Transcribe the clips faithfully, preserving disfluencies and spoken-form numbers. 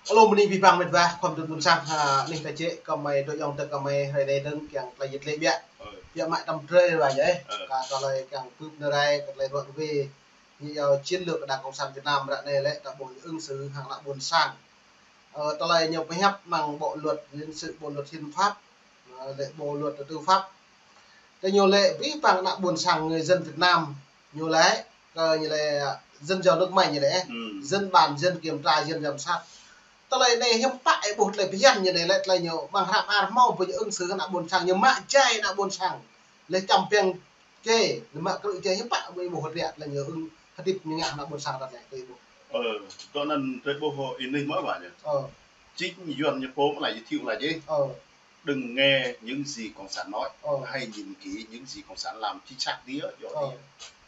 Alo, mơni abih bang met wa, khua mơdŭt ƀôn sang, ha, anih ta čĕ, kơmơi dŏ ayŏng adơi kơmơi, hrơi anai dơ̆ng kiăng tơlơi jĕ tơlơi ƀiă. Ơ. Biă mă tăm drơi wa yơh, ơ. Kơ tơlơi kiăng bưp nơ rai, kơ tơlơi ruă ruê. Ñu yua chiến lược Đảng Cộng sản Việt Nam ră anai lĕ ta ƀuh ñu ứng xử hăng ană ƀôn sang. Ơ, tơlơi ñu pơhiăp mơ̆ng bộ luật dân sự, bộ luật hiến pháp, ơ, lĕ bộ luật tư pháp. Tơ ñu lĕ abih bang ană ƀôn sang người dân Việt Nam, ñu lĕ, kơ ñu lĕ dân giàu nước mạnh ñu lĕ, ừ, dân bàn, dân kiểm tra, dân giám sát. Tơlơi anai hiư̆m pă ih ƀuh tơlơi phiăn ñu anai lĕ tơlơi ñu mơ̆ng hră mơar hmâo ƀu ñu ứng xử ană ƀôn sang, ñu mă jai ană ƀôn sang. Lĕ čăm piăng čê, ñu mă krư̆ čê hiư̆m pă ih ƀuh ră tơlơi ñu ưng hơdip ñu ngă ană ƀôn sang ră anai tơ ih ƀuh. Ơ, tơ anŭn tơ ih ƀuh ih nih mơ̆ wa ñu. Ơ. Chính Yuan ñu pô mă lăi thiu lăi jĕ. Ơ. Đừng nghe những gì Cộng sản nói, ơ, hãy nhìn kỹ những gì Cộng sản làm chính xác đi á, dŏ đi. Ơ.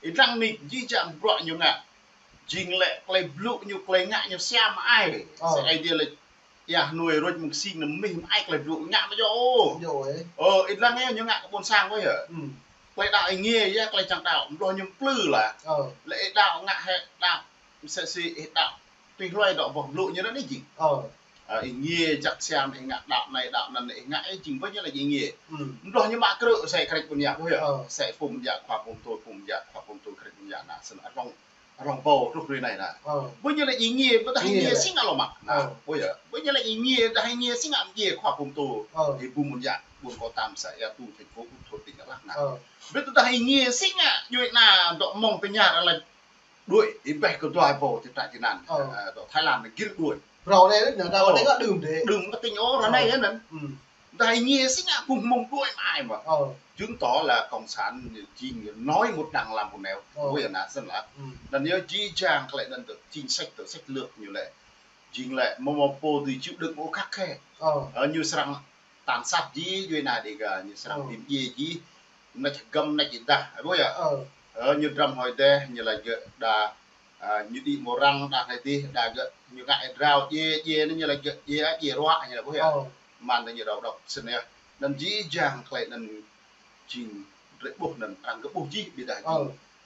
Ih lăng nik jih jang bruă ñu ngă. Jing lĕ tơlơi blŭ ñu, tơlơi ngă ñu siam ai. Ơ. Sĕ ai dia lĕ, yah nuai ruč mơ̆ng sing nao mih mă ai tơlơi blŭ ngă mă djơ̆. Djơ̆ ơ. Ơ, ih lăng ơ ñu ngă kơ ƀôn sang wơ̆t yơh. Ừ. Tơlơi đaŏ ih ngiê yơh tơlơi čang đaŏ, mơ̆ng hlâo ñu plư lah. Ơ. Lĕ ih đaŏ ngă hĕ đaŏ, mơsĕ si ih đaŏ tui hluai dŏ boh blŭ ñu anŭn ih jing. Ơ. Ơ, ih ngiê jak siam ih ngă đaŏ anai đaŏ anŭn ih ngă ih jing ƀơi ñu lĕ ih ngiê. Ừ. Mơ̆ng hlâo ñu mă krư̆ sĕ krĕč ƀôn yă ƀuh yơh. Ơ. Sĕ pum yă khua pum tui, pum yă khua pum tui krĕč ƀôn yă anŭn sĭt arăng, arăng pô truh hrơi anai anŭn. Ơ. Ƀơi ñu lĕ ih ngiê, ƀơi tah ih ngiê lĕ sĭt ngă lŏ mă. Ơ. Ƀuh yơh. Ƀơi ñu lĕ ih ngiê, tah ih ngiê sĭt ngă mơjê khua pum tui. Ơ. Ih ƀu mơ̆n yă ƀôn kơ tam să ia tu thành phố ƀu thut tĭng lah ngă. Ơ. Ƀơi tah ih ngiê sĭt ngă djuai ană dŏ mơ̆ng tơña ră lač đuaĭ, ih ƀĕ kơ dua ƀâo tơtră tơnăn. Ơ. Ơ, dŏ Thái Lan anŭn gir đuaĭ. Rau anai lĕ, nă, rau anai ngă đưm dêh. Đưm kơ tĭng ôh, rau anai yơh anŭn. Dah ih ngiê sĭt ngă ƀuh mơ̆ng đuaĭ mă ai mơ̆. Ơ. Chứng tỏ là cộng sản jing nói một đằng làm một nẻo. Ơ. Ƀuh yơh anŭn sĭt lah. Anŭn yơh jih jang tơlơi anŭn tơ chính sách, tơ sách lược ñu lĕ. Jing lĕ mơ̆ mơ̆ pô dưi chịu đựng ôh khắt khe. Ơ. Ơ, ñu srăng tàn sát jih djuai ană Đêga, ñu srăng, ơ, dim djiê jih. Mơneč hơgăm mơneč ih dah, ƀuh yơh. Ơ. Ơ, ñu dram hơi dêh, ñu lač gơ̆ đa, ơ, ñu đĭ mơ̆ng arăng đa tơlơi dih, đa gơ̆ ñu ngă ih drao djiê, djiê anŭn ñu lač gơ̆ djiê, djiê ruă ñu lač ƀuh yơh. Ơ. Mơ̆n tơ ñu dŏ dŏ sĭt yơh. Anŭn jih jang tơlơi anŭn jing drơi ƀuh anŭn arăng gơ̆ ƀuh jih ƀiădah jing. Ơ.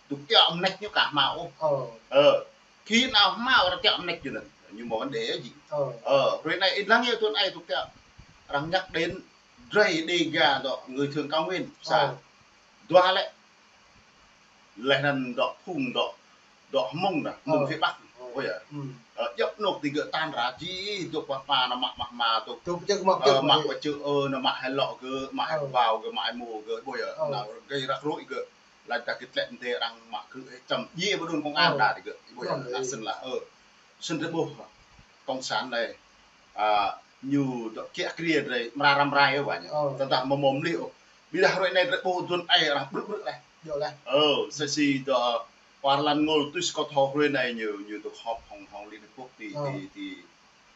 Dŏ tiŏ mơneč ñu ka hmâo ôh. Ơ. Ơ. Khi nao hmâo arăng tiŏ mơneč ñu anŭn, ñu mơ̆ vấn đề jing. Ơ. Ơ, hrơi anai ih lăng yơh tuan ai dŏ tiŏ. Arăng nhắc đến drơi Đêga dŏ người thượng cao nguyên. Sa. Ơ. Dua lĕ. Laih anŭn dŏ phung dŏ, dŏ Hmông anŭn, Hmông, ơ, phía Bắc. Ơ. Ƀuh yơh. Ừ. Ơ, djŏp anŏ tơ gơ̆ tan ră jih, dŏ pơ pă nao mă mă mă dŏ. Dŏ pơčơ̆ mă, ơ, pơčơ̆ mă mă. Pơčơ̆, ơ, nao mă hơlŏ gơ̆, mă, ơ, hơbao gơ̆, mă hơmô gơ̆, ƀuh yơh. Ơ. Nao gơi răk rui gơ̆. Lač ta kơ tlĕ mơdê arăng mă krư̆ hĕ čăm djiê ƀơi anŭn công an, ơ, đa tơ gơ̆, ƀuh yơh. Ơ. Anŭn sĭt lah, ơ. Sĭt drơi ƀuh. Cộng sản anai, ơ, ñu dŏ kiă kriê drơi mra răm rai ơ wa ñu. Ơ. Tơdah mơ̆ mơ̆ mơlih ôh. Ƀiădah hrơi anai drơi ƀuh tuan ai arăng brư̆ brư̆ lah. Djơ̆ lah. Ơ, sĕ si dŏ war lan ngôl tui si kâo thâo hrơi anai ñu, ñu dŏ họp hŏng, hŏng Liên Hợp Quốc ti, ơ, ti, ti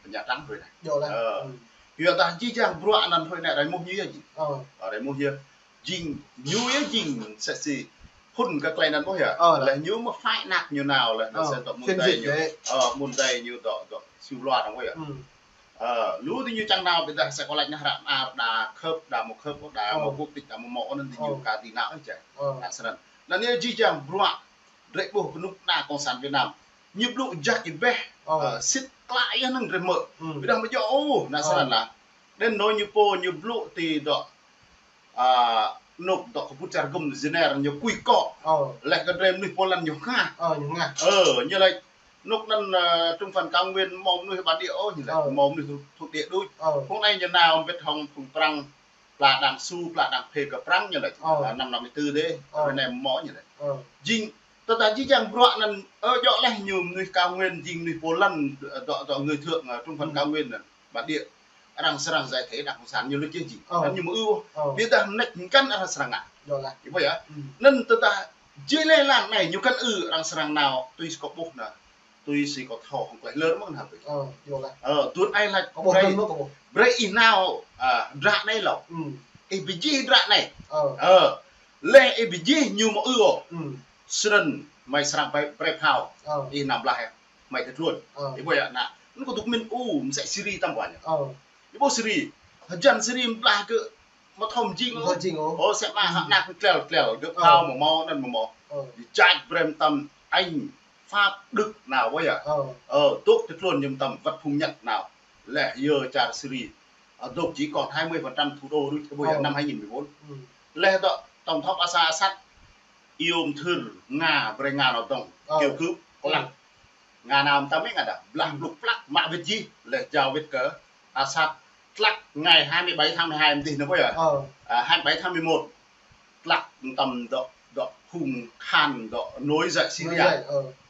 Nhà Trắng hrơi anai. Djơ̆ lah. Ơ. Ừ. Yua dah jih jang bruă anŭn hrơi anai rai mơ̆ ñu yơh jing. Ơ. Ơ, rai mơ̆ yơh. Jing, ñu yơh jing sĕ si phŭn kơ tơlơi anŭn ƀuh yơh. Ơ, lah. Laih ñu mơ̆ phải năk ñu nao lah, nao, ơ, sĕ dŏ phiên mơ̆n dai dịch ñu. Đấy. Ơ, mơ̆n dai ñu dŏ, dŏ siu luar ƀuh yơh. Ừ. Ơ, lu tơ ñu čang nao ƀiădah sĕ kâo lač ngă hră mơar đa khớp, đa mơ̆ khớp, đa, ơ, mơ̆ quốc tịch, đa mơ̆ mơ̆ anŭn tơ ñu, ơ, ka dưi nao ôh čang. Ơ. Anŭn sĭt anŭn. Anŭn yơh jih jang bruă drơi ƀuh kơnuk kơna Cộng sản Việt Nam. Ñu blŭ jak ih ƀĕ, ơ, ơ, sĭt klă yơh anŭn drơi mơ̆. Ừ. Ƀiădah mơ̆ djŏ ôh, anŭn, ơ, sĭt lah. Đến nô ñu pô ñu blŭ ti dŏ, ơ, anŏ dŏ kơ put čar gum Geneva ñu kui kŏ. Ơ. Laih kơ drơi mơnuih Poland ñu hngah. Ơ, ñu hngah. Ơ, ñu lač anŏ anŭn, ơ, Trung Phần Cao Nguyên mơ̆ mơnuih bản địa ôh ñu lač. Ơ. Mơ̆ mơnuih thuộc, thuộc địa đuč. Ơ. Hôm nay ñu nao mbĭt hŏng phung Prăng pla đang su, pla đang phê kơ Prăng ñu lač. Ơ. Ơ, năm năm mươi tư dêh, ơ, hrơi anai mơ̆ ñu lač. Ơ. Jing, tơdah jih jang bruă anŭn, ơ, djŏ laih ñu mơnuih Cao Nguyên, jing mơnuih Poland, dŏ, dŏ người thượng, ơ, Trung Phần, ừ, Cao Nguyên anŭn, bản địa. Arăng srăng giải thể đảng cộng sản ñu lač jih jing. Ơ. Anŭn ñu mơ̆ ư. Ơ. Ƀiădah mơneč kăn arăng srăng ngă. Djơ̆ lah. Ih ƀuh yơh. Ừ. Anŭn tơdah jih lĕ lăng anai ñu kăn ư arăng srăng nao tui si kâo ƀuh anŭn. Tui si kâo thâo hŏng tơlơi lơr mơ̆ng hơbơi. Ơ, djơ̆ lah. Ơ, tuan ai lač kâo ƀuh brơi, tuan mơ̆ kâo ƀuh. Brơi ih nao, ơ, dră anai hlâo. Ừ. Ih ƀu jih dră anai. Ơ. Ơ, laih ih ƀu jih ñu mơ̆ ư ôh. Ừ. Sĭt anŭn mơi srăng brơi, brơi phao. Ơ. Ih nao blah yơh. Mơi tơ tluôn. Ơ. Ih ƀuh yơh anŭn. Anŭn kâo dŏ min u, mơsĕ Syria tăm ƀuh anŭn. Ơ. Ih ƀuh Syria. Hơjan Syria blah gơ̆ mơ̆ thâo mơjing ôh. Mơjing ôh. Ơ, sĕ mă, ừ, hă năk klel klel, gơ̆, ơ, phao mơ̆ mơ̆ anŭn mơ̆ mơ̆. Ơ. Ih čăt brơi mơtam Anh, Pháp, Đức nao ƀuh yơh. Ơ. Ơ, dŏ tơ tluôn ñu mơtam wơ̆t phung Nhật nao. Laih yơh čar Syria. Ơ, dŏ chỉ còn hai mươi phần trăm thủ đô đuč, ơ, ƀơi năm hai nghìn mười bốn. Laih dŏ tổng thống Bashar Assad iâu mơthưr Nga brơi Nga nao dŏng, kêu cứu, kơlăng. Nga nao mơtam mĕ Nga đa, blah bluk plak, mă wĭt jih, laih jao wĭt kơ Assad, tlăk ngày hai mươi bảy tháng mười hai mơdih anŭn ƀơi yơh. À, hai mươi bảy tháng mười một, tlăk mơtam dŏ, dŏ phung Khan dŏ nổi dậy Syria.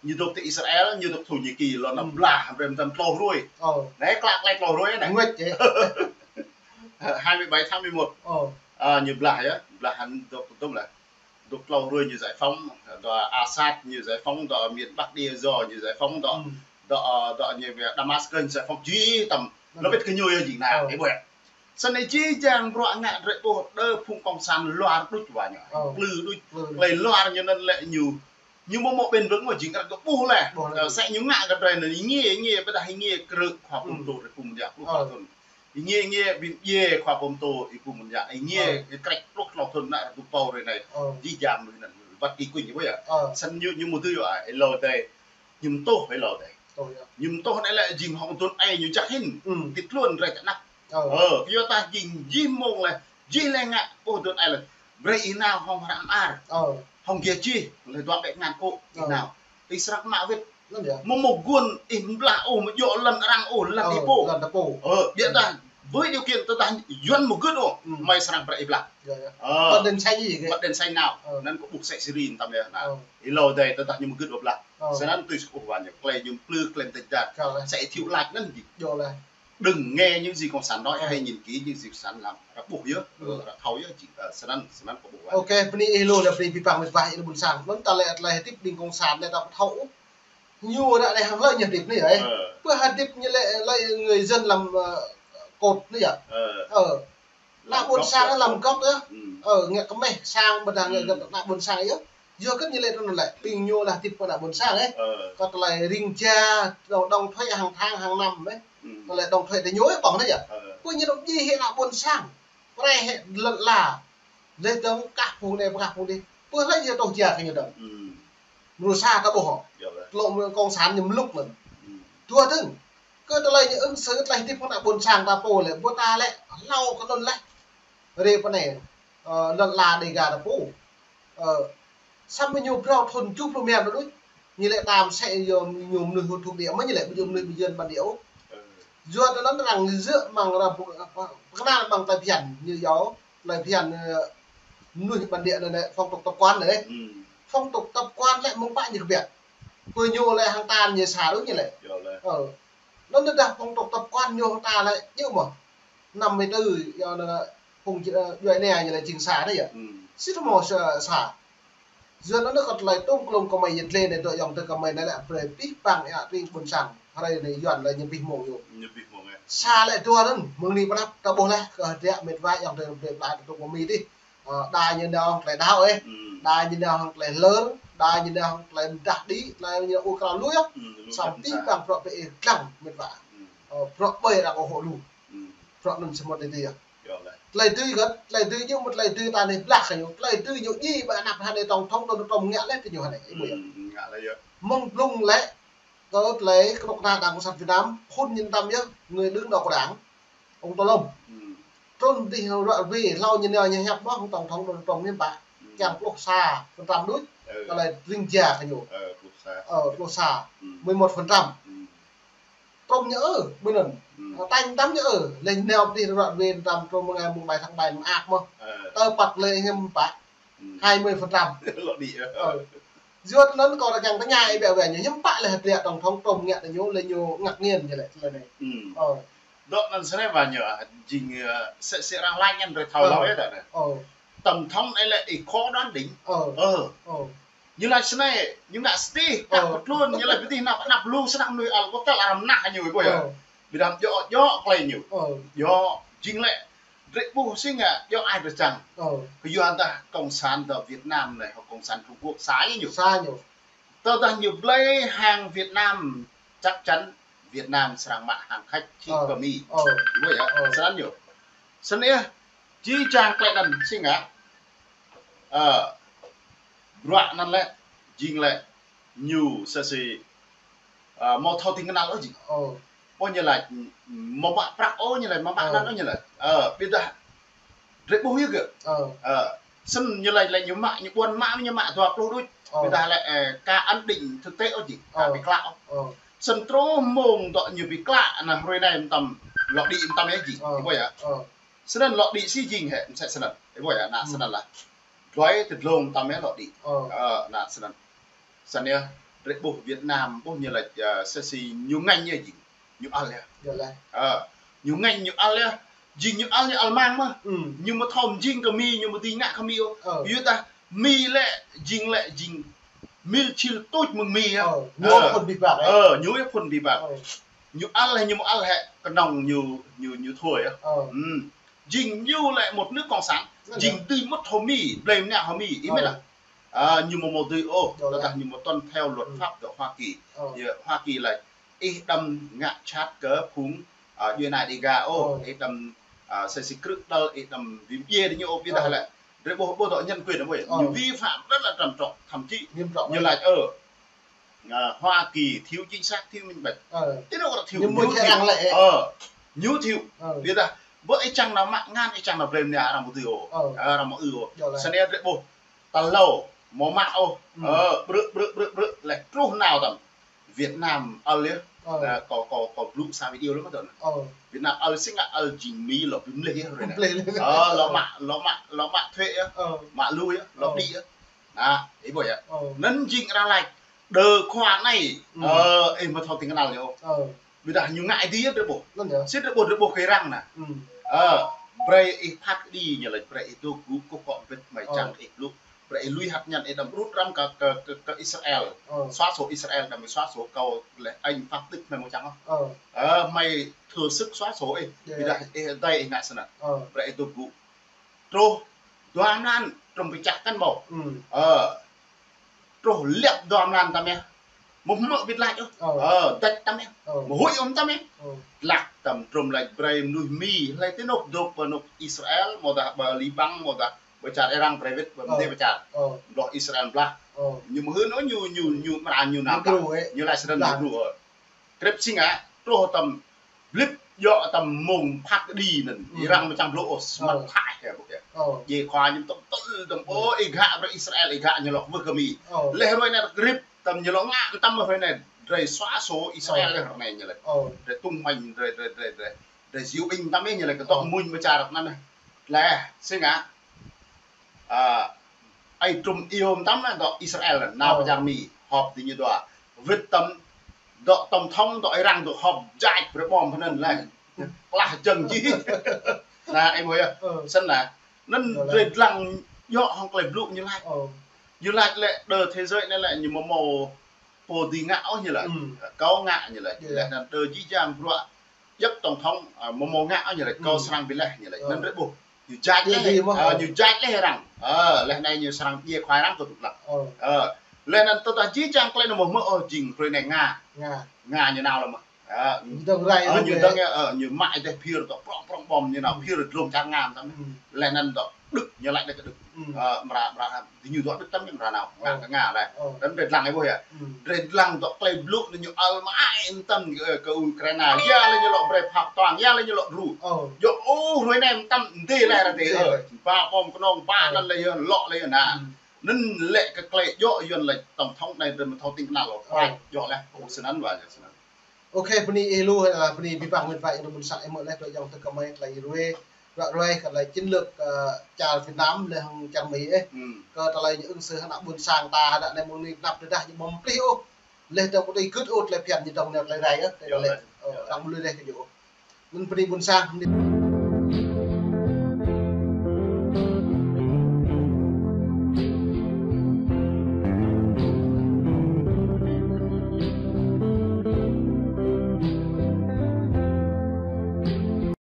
Ñu dŏ ti Israel, ñu dŏ Thổ Nhĩ Kỳ, lŏn anŭn blah, brơi mơtam klâo hruê. Anai klă klă klâo hruê anai. Hai mươi bảy tháng mười một. À, ñu blah yơh, blah hăng dŏ tơm lah. Dŏ klâo hruê ñu giải phóng, dŏ Assad ñu giải phóng, dŏ miền Bắc Đê Giò ñu giải phóng, dŏ, dŏ, dŏ ñu Damascus ñu giải phóng, jih tơm. Lŏ wĭt kơ ñu yơh jing anai, ơ, ƀơi. Snăn anai jih jang bruă ngă drơi ƀuh đơ phung cộng sản luar đuč wa ñu. Plư đuč, plư. Klei luar ñu anŭn lĕ ñu, ñu mơ̆ mơ̆ bền vững mơ̆ jing kơ ƀuh lĕ. Ơ, sĕ ñu ngă kơ drơi anŭn ing nge, ing nge, ƀôdah ing nge krư̆ khua pô mtô drơi phung mơ̆ ƀuh thŭn. Ing nge, ing nge, ƀing djai khua pô mtô, ih pô mơ̆n yă, ing nge, ih krĕč pluh klâo thŭn nă, rơdu pô rơi anai, jih jang mơ̆ anŭn, wăt kơ kuñ ƀơi yơh. Snăn ñu, ñu mơ̆ tui yơh, ih lâo dai, ñu mơtuh, ih lâo dai. Ñu mơtuh anai lĕ jing hŏng tŭn ai ñu čăk hĭn, ti tluôn rai čăk năp. Ơ, kơ yua ta jing jih mông lĕ, jih lĕ ngă, ƀuh tŭn ai lĕ, brơi ih nao hŏng hră mơar, hŏng giê čih, lĕ dua ƀĕ ngăn kŏ, ih nao. Ih srăng mă wĭt. Mơ̆ mơ̆ guôn ih mblah ôh, mơ̆ djŏ lăn arăng ôh, lăn ih pô. Lăn ta pô. Ơ, ƀiădah với điều kiện tơdah Yuan mơ̆ gưt ôh, mơi srăng brơi ih blah. Bật đèn xanh gì kì. Bật đèn xanh nao. Anŭn kơ ƀuh sĕ Syria tơm yơh. Ih lâo dai tơdah ñu mơ̆ gưt ôh blah. Snăn tui sơkuh ƀan ñu. Klei ñu plư, klei tơdah. Sĕ thiu lač anŭn jing. Đừng nghe những gì cộng sản nói hay nhìn kỹ những gì cộng sản làm. Ră ƀuh yơh, ră thâo yơh, jing, ơ, snăn, snăn kơ ƀuh ƀan. Ok, bơni ih lu lĕ bơni abih bang mĕt wa ih ƀuôn sang. Anŭn ta lĕ tơlơi hơdip ƀing cộng sản anai ta ƀu thâo ôh. Ñu ră anai hăng hlơi ñu hơdip anai yơh, ơ. Pơ hơdip ñu lĕ hlơi người dân làm, ơ, cột anai yơh. Ơ. Ană ƀuôn sang lăm gŏp yơh. Ơ, ngă kơmeh sang ƀôdah ngă gơ̆t ană ƀuôn sang yơh. Yua kơ ñu lĕ tui anŭn lĕ, ƀing ñu lĕ hơdip pơ ană ƀuôn sang ĕ. Kơ tơlơi ring ja, đóng, đóng thuế hàng tháng, hàng năm ĕ. Tơlơi đóng thuế tơ ñu ĕ ƀơ̆ng anai yơh. Pơ ñu đŏk ji hĭ ană ƀuôn sang. Prai hĭ lŏn ala. Lĕ dơ̆ng kah phung anai, kah phung adih. Pơ hlơi ñu tŏh ja kơ ñu dơ̆ng. Mrô sa ta ƀuh hŏ. Tlŏ mơ̆ cộng sản ñu mlŭk mơ̆n. Dua dơ̆ng. Kơ tơlơi ñu ứng xử tơlơi hơdip hăng ană ƀuôn sang ta pô lĕ, ƀuh ta lĕ, hlâo kơ anŭn lĕ. Rê pơ anai, ơ, lŏn ala Đêga ta pô. Ơ, samơ̆ ñu phrâo thŭn tơjuh pluh mơ̆n đôč. Ñu lĕ tam sĕ yua ñu mơnuih thuộc địa mơ̆n ñu lĕ, ƀu djơ̆ mơnuih ƀu djơ̆ bản địa ôh. Yua tơ anŭn arăng djơ̆ mơ̆ng arăng pơkơnăl mơ̆ng tơlơi phiăn ñu yua. Tơlơi phiăn, ơ, mơnuih bản địa anai lĕ phong tục tập quán anai. Phong tục tập quán lĕ mơ̆ng pă ñu kơbiă. Pơ ñu lĕ hăng ta ñu sa đôč ñu lĕ. Ơ. Anŭn tơdah phong tục tập quán ñu hăng ta lĕ djơ̆ mơ̆. Năm mươi tư, yua anŭn phung, ơ, djuai ania ñu lĕ jing sa anai yơh. Sĭt mơ̆ sa, sa. Yua anŭn kơ tơlơi tŭm klŭm kơmơi yơh lĕ anai dŏ yŏng tơ kơmơi anai lĕ brơi abih bang ƀing ƀuôn sang. Hrơi anai Yuan lĕ ñu abih mông yơh. Ñu abih mông yơh. Sa lĕ dua anŭn, mơ̆ng anai pơ anăp ta ƀuh lĕ, kơ hơdră mĕt wa yŏng tơ brơi pla tơ tŭk mơmĭ adih. Ơ, đa ñu nao hăng tơlơi đaŏ ĕ. Đa ñu nao hăng tơlơi lơr, đa ñu nao hăng tơlơi mơdah đĭ, tơlơi ñu ur krao lui ĕ. Samơ̆ abih bang bruă ƀơi ih lăng mĕt wa. Ơ, bruă ƀơi arăng ôh hŏ lu. Bruă anŭn samơ̆ tơlơi tui yơh. Tơlơi tui gơ̆t, tơlơi tui ñu mơ̆ tơlơi tui ta anai blah kơ ñu. Tơlơi tui ñu ji ƀơi anăp hơnai tổng thống Donald Trump ngă lĕ tui ñu hơnai. Ih ƀuh yơh. Ngă lĕ yơh. Mơ̆ng blung lĕ, kơ tơlơi kơnuk kơna Đảng Cộng sản Việt Nam, phŭn ñu tăm yơh, người đứng đầu của Đảng. Ông Tô Lâm. Trŭn dih ruă rơwe, hlâo ñu nao ñu hiăp mơ̆, tổng thống Donald Trump ñu pă. Kiăng pluh sa phần trăm đôč. Tơlơi ring ja kơ ñu. Ơ, pluh sa. Ơ, pluh sa. Mười một phần trăm. Trŭm ñu ơ, ƀơi anŭn. Ơ, tañ tăm ñu ơ, lĕ nao dih ruă rơwe tăm trŭm mơ̆ng anai mơ̆ng ƀai tháng ƀai mơak mơ̆. Tơ păt lĕ hiư̆m pă. Hai mươi phần trăm. Lŏ đĭ. Ơ. Yua tơ anŭn kâo ră kiăng tơña ih ƀiă wĕ ñu hiư̆m pă lĕ hơdră tổng thống Trump ngă tơ ñu lĕ ñu ngă ngên ñu lĕ tơlơi anai. Ơ. Dŏ anŭn sơnai wa ñu, ơ, jing, ơ, sĕ, sĕ arăng laĭ ngăn rơi thâo hlâo yơh tơ anai. Tổng thống anai lĕ ih khó đoán đỉnh. Ơ. Ñu laĭ sơnai, ñu ngă sơdih, kăk pơtlun, ñu laĭ pơdih năp, năp lu sơnăk mơnuih al, ƀôdah arăng mơnah ñu ƀuh yơh. Ƀiădah djŏ, djŏ klei ñu. Djŏ, jing lĕ, drơi ƀuh sĭt ngă, djŏ ai drơi čang. Kơ yua dah cộng sản dŏ Việt Nam anai, hŏ cộng sản Trung Quốc, sa ñu. Sa ñu. Tơdah ñu blơi hăng Việt Nam, chắc chắn Việt Nam srăng mă hăng khač či kơ Mi. Ƀuh yơh, snăn ñu. Snăn yơh, jih jang klei anŭn sĭt ngă. Ơ, bruă anŭn lĕ, jing lĕ, ñu sĕ sĭ, ơ, mơ̆ thâo tĭng kơnăl ôh jing. pô ñu laĭ, mơ̆ mă prăk ôh ñu laĭ, mơ̆ mă anăn ôh ñu laĭ. Ơ, ƀiădah drơi ƀuh yơh gơ̆. Ơ, snăn ñu laĭ, laĭ ñu mă, ñu ƀuăn mă, ñu mă dua pluh đôč. Ƀiădah laĭ, ơ, ka ấn định thực tế ôh jing, ka bi klă ôh. Snăn truh mông dŏ ñu bi klă, anăn hrơi anai mơtam, lŏ đĭ mơtam yơh jing. Ƀuh yơh. Snăn lŏ đĭ si jing hĕ, msĕ snăn. Ƀuh yơh, anăn snăn lah. Djuai tơdlông mơtam yơh lŏ đĭ. Ơ, anăn snăn. Snăn yơh, drơi ƀuh Việt Nam, ƀuh ñu laĭ, ơ, sĕ si ñu ngăn yơh jing. Ñu ăl yơh. Ơ, ñu ngăn ñu ăl yơh. Jing ñu ăl, ñu ăl mang mơh. Ñu mơ̆ thâo jing kơ Mi, ñu mơ̆ dưi ngă kơ Mi ôh. Yua dah Mi lĕ, jing lĕ, jing mil čil tuč mơ̆ng Mi yơh. Ơ, ñu yơh phŭn bi bang. Ñu ăl hĕ, ñu mơ̆ ăl hĕ, kơnơ̆ng ñu, ñu, ñu thâo yơh. Jing ñu lĕ một nước cộng sản. Jing dưi mŭt hŏ Mi, blei mơnă hŏ Mi, ih mĭn lah. Ơ, ñu mơ̆ mơ̆ dưi ôh, tơdah ñu mơ̆ tuân theo luật pháp dŏ Hoa Kỳ. Yơh, Hoa Kỳ laĭ, ih đăm ngă čăt kơ phung, ơ, djuai ania Đêga ôh, ih đăm, ơ, sĕ si krư̆ đăl, ih đăm bi mdjiê diñu ôh, ƀiădah lĕ. Drơi ƀuh, ƀuh dŏ nhân quyền ƀuh yơh. Ñu vi phạm rất là trầm trọng, thậm chí ñu laĭ, ơ, ơ, Hoa Kỳ thiếu chính sách, thiếu minh bạch. Ti anŭn kơ thiếu, ñu mơ̆ ñu čang lĕ. Ơ, ñu thiếu. Ƀiădah, ƀơi ih čang nao mă ngăn, ih čang nao blei mơnă arăng mơ̆ dưi ôh. Arăng mơ̆ ư ôh. Snăn drơi ƀuh. Tơlâo, mơ̆ mă ôh. Ơ, brư̆, brư̆, brư̆, brư̆, leh truh nao tăm. Việt Nam ăl yơh. Ơ, kâo, kâo, kâo blŭ sa video lăm mơtam anăn. Việt Nam ăl si ngă ăl jing Mi lŏ bi mlih yơh hrơi anai. Ơ, lŏ mă, lŏ mă, lŏ mă thuế yơh. Mă lui yơh, lŏ đĭ yơh. Anăn, ih ƀuh yơh. Anăn jing arăng laĭ. Đơ khua anai. Ơ, ih mơ̆ thâo tĭng kơnăl ñu. Ƀiădah ñu ngă dih yơh drơi ƀuh. Si drơi ƀuh, drơi ƀuh kơ arăng anăn. Ơ, brei ih phat kơđi ñu laĭ, brei ih dŏ gŭ kơ kŏ bĭt mơ̆ čang ih blŭ. Brei ih lui hăt ñăn ih đăm rŭt răm kơ, kơ, kơ, kơ Israel. Xóa sổ Israel đăm xóa sổ kâo leh anh Pháp Đức mơ̆ čang ôh. Ơ, mơ̆ thử sức xóa sổ ih. Ƀiădah ih dai ih ngă snăn. Brei ih dŏ gŭ. Truh dua mlan, truh bi čah kăn ƀuh. Ơ, truh lĕ dua mlan tăm yơh. Mơ̆ hmư̆ wĭt lač ôh. Ơ, dač tăm yơh. Mơ̆ huĭ ôh tăm yơh. Lač tăm truh lač brei mnuih Mi, hlei ti anŭn dŏ ƀơi anŭn Israel, mơ̆ dah ƀơi Liban, mơ̆ dah ƀơi čar arăng brei wĭt, ƀơi mdê ƀơi čar. Ƀơi Israel blah. Ñu mơ̆ hưn ôh, ñu, ñu, ñu mra ñu nao. Ñu lač snăn ñu gru ôh. Krep si ngă, truh tăm blip djŏ tăm mông phat kơđi anăn. Arăng mơ̆ čang blŭ ôh, smăt thai yơh ƀuh yơh. Djai khua ñu tŏm tŏl tăm, ơ, ih gă brei Israel, ih gă ñu lŏ wơh kơ Mi. Leh hrơi anai krep tăm ñu lŏ ngă tăm hrơi anai, drei xóa sổ Israel leh hrơi anai ñu laĭ. Drei tung manh, drei, drei, drei, drei. Drei diu ƀing tăm yơh ñu laĭ kơ dŏ mơ̆ng ƀơi čar anăn. Leh, si ngă. Ơ, ai truh iâu tăm anăn dŏ Israel anăn, nao pơ čar Mi, họp diñu dua. Wĭt tăm dŏ tổng thống dŏ arăng dŏ họp jač brei bom pơ anăn leh. Klah jơ̆ng jih. Anăn, ih ƀuh yơh. Snăn anăn. Anăn drei dlăng djŏ hŏng klei blŭ ñu lač. Ñu lač lĕ đơ thế giới anai lĕ ñu mơ̆ mâo pô dưi ngă ôh ñu lač. Kâo ngă ñu lač. Leh anăn đơ jih jang bruă djŏp tổng thống, ơ, mơ̆ mâo ngă ôh ñu lač. Kâo srăng bi leh ñu lač. Anăn drơi ƀuh. Ñu jač leh. Ơ, ñu jač leh arăng. Ơ, leh anai ñu srăng djai khua arăng kơ tŭ lăng. Ơ, leh anăn tơdah jih jang klei anăn mơ̆ hmư̆ ôh jing hrơi anai Nga. Nga ñu nao lăm mơ̆. Ơ, ñu dơ̆ng yơh, ơ, ñu mă dêh phir dŏ prŏng prŏng bom ñu nao phir dlông čar Nga tăm. Leh anăn dŏ Đức ñu lač leh kơ Đức. Ơ, mra, mra, diñu dŏ Đức tăm ñu mra nao. Ngă kơ Nga leh. Tăm drei dlăng ih ƀuh yơh. Drei dlăng dŏ klei blŭ anăn ñu ăl mơai tăm, ơ, kơ Ukraina. Ya leh ñu lŏ brei phao tuang, ya leh ñu lŏ đru. Djŏ ôh hrơi anai tăm dêh leh ră dêh. Ơ, ba bom kơnong, ba anăn leh yơh, lŏ leh yơh anăn. Anăn lĕ kơ klei djŏ Yuăn lač tổng thống anai drei mơ̆ thâo tĭng kơnăl ôh. Djŏ leh, ơ, snăn wa, snăn. Ôkê, bơni ih lu, ơ, bơni abih bang met wa ih anăn ƀuôn sang ih mơ̆ leh dŏ ayŏng adơi kơ mơi tơlơi ruai, ruai, ruai kơ tơlơi chiến lược, ơ, čar Việt Nam leh hŏng čar Mi ih. Kơ tơlơi ñu ứng xử hơnă ƀuôn sang ta, hơnă anai mơ̆ng anai tơnap tơdah ñu ƀu mplih ôh. Leh dơ̆ng ƀu tui gưt ôh tơlơi phiăn ñu dơ̆ng anai tơlơi rai ôh, tơlơi leh. Ơ, arăng ƀu lui leh kơ ñu ôh. Anăn bơni ƀuôn sang.